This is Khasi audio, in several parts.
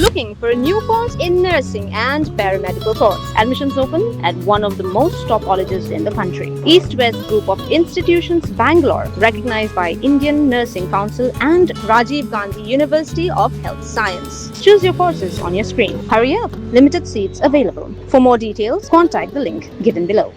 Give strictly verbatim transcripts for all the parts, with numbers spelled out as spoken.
Looking for a new course in nursing and paramedical course? Admissions open at one of the most top colleges in the country. East West Group of Institutions, Bangalore, recognized by Indian Nursing Council and Rajiv Gandhi University of Health Science. Choose your courses on your screen. Hurry up, limited seats available. For more details, contact the link given below.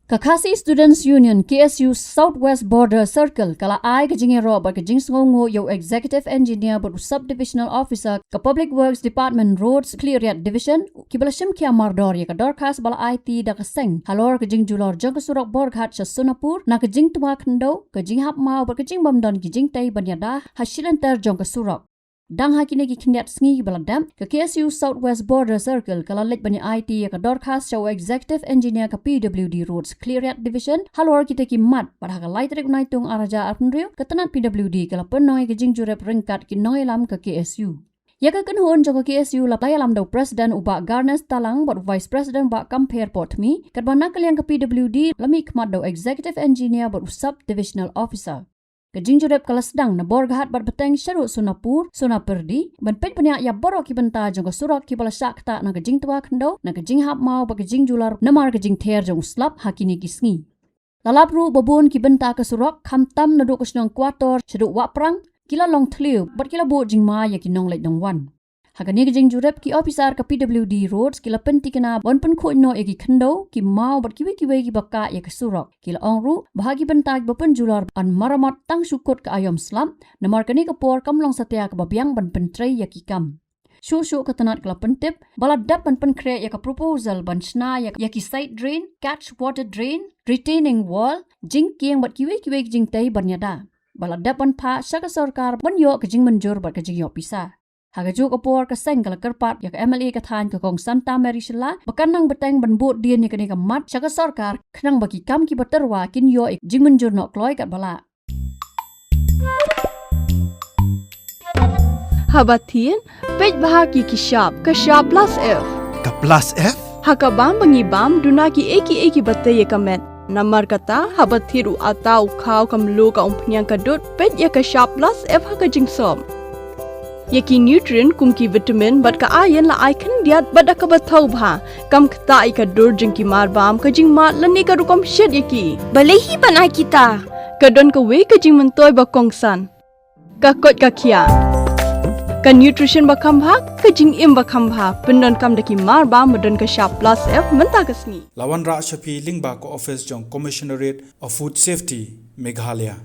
Ka Khasi Students Union, K S U South West Border Circle, ka la ai ka jingïaroh bad ka jingsngewnguh ïa u Executive Engineer bad u Sub Divisional Officer ka Public Works Department, Roads, Khliehriat Division, kiba la shim khia mardor ïa ka dorkhas ba la aiti da ka seng halor ka jingjulor jong ka surok Borghat sha Sonapur na ka jingtwa khyndew, ka jinghap maw bad ka jingbymdon ki jingtei ban ïada ha shilynter jong ka surok. Dang ha kine ki khyndiat sngi kiba la dep, ka K S U South West Border Circle ka la leit ban ïa aiti ïa ka dorkhas sha u Executive Engineer ka P W D Roads Khliehriat Division halor kita ki mat, bad ha ka lai tarik u Naitung arhajar arphew hynriew, ka tnat P W D ka la pynlong ïa ka jingjurip ryngkat ki nongïalam ka K S U. Ïa ka kynhun jong ka K S U la ïalam da u President u Bah Garnes Talang bad u Vice President Bah Kampher Potmi, katba na ka liang ka P W D la mihkhmat da u Executive Engineer bad u Sub Divisional Officer. Ka jingjurip ka la sdang na Borghat bad bteng shaduh Sonapur, Sonapyrdi, ban peit bniah ïa baroh ki bynta jong ka surok kiba la shah ktah na ka jingtwa khyndew, na ka jinghap maw bad ka jingjulor namar ka jingther jong u slap ha kine ki sngi. La lap ruh ba bun ki bynta ka surok, khamtam naduh ka shnong Quator shaduh Wahprang, ki la long thliew bad ki la buh jingma ïa ki nongleit nongwan. Ha kane ka jingjurip, ki ophisar ka P W D Roads ki la pyntikna ban pynkhuid noh ïa ki khyndew, ki maw bad kiwei kiwei kiba kah ïa ka surok. Ki la ong ruh ba ha ki bynta kiba pynjulor ban maramot tang shu kut ka aïom slap, namar kane ka por kam long satia kaba biang ban pyntrei ïa ki kam. Shuh shuh ka tnat ka la pyntip ba la dep ban pynkhreh ïa ka proposal ban shna ïa, ïa ki side drain, catch water drain, retaining wall, jingkieng bad kiwei kiwei ki jingtei ban ïada, ba la dep ban phah sha ka sorkar ban ïoh ka jingmynjur bad ka jingïoh pisa. Ha kajuh ka por, ka seng ka la kyrpad ïa ka M L A ka thaiñ, ka Kong Santa Mary Shylla, ba kan nang bteng ban bud dien ïa kane ka mat sha ka sorkar, khnang ba ki kam kiba tyrwa kin ïoh ïa ka jingmynjur noh kloi katba lah. Haba thied, peit bha ïa ki shap, ka shap plus F. Ka plus F? Ha ka bam ba ngi bam, duna kiei kiei kiba tei ïa ka met. Namar kata, haba thied u atta, u khaw, ka mluh, ka umphniang, ka dud, peit ïa ka shap plus F ha ka jingsop. Ïa ki nutrient kum ki vitamin bad ka iron la ai khyndiat bad da kaba thaw bha. Kam ktah ïa ka dur jong ki marbam, ka jingmad lane ka rukom shet ïa ki. Balei hi ban ai kita? Ka don kawei ka jingmyntoi ba kongsan. Ka koit ka khiah. Ka nutrition ba kham bha, ka jingim ba kham bha. Pyndonkam da ki marbam ba don ka shap plus F mynta ka sngi. La wanrah sha phi lyngba ka office jong Commissionerate of Food Safety, Meghalaya.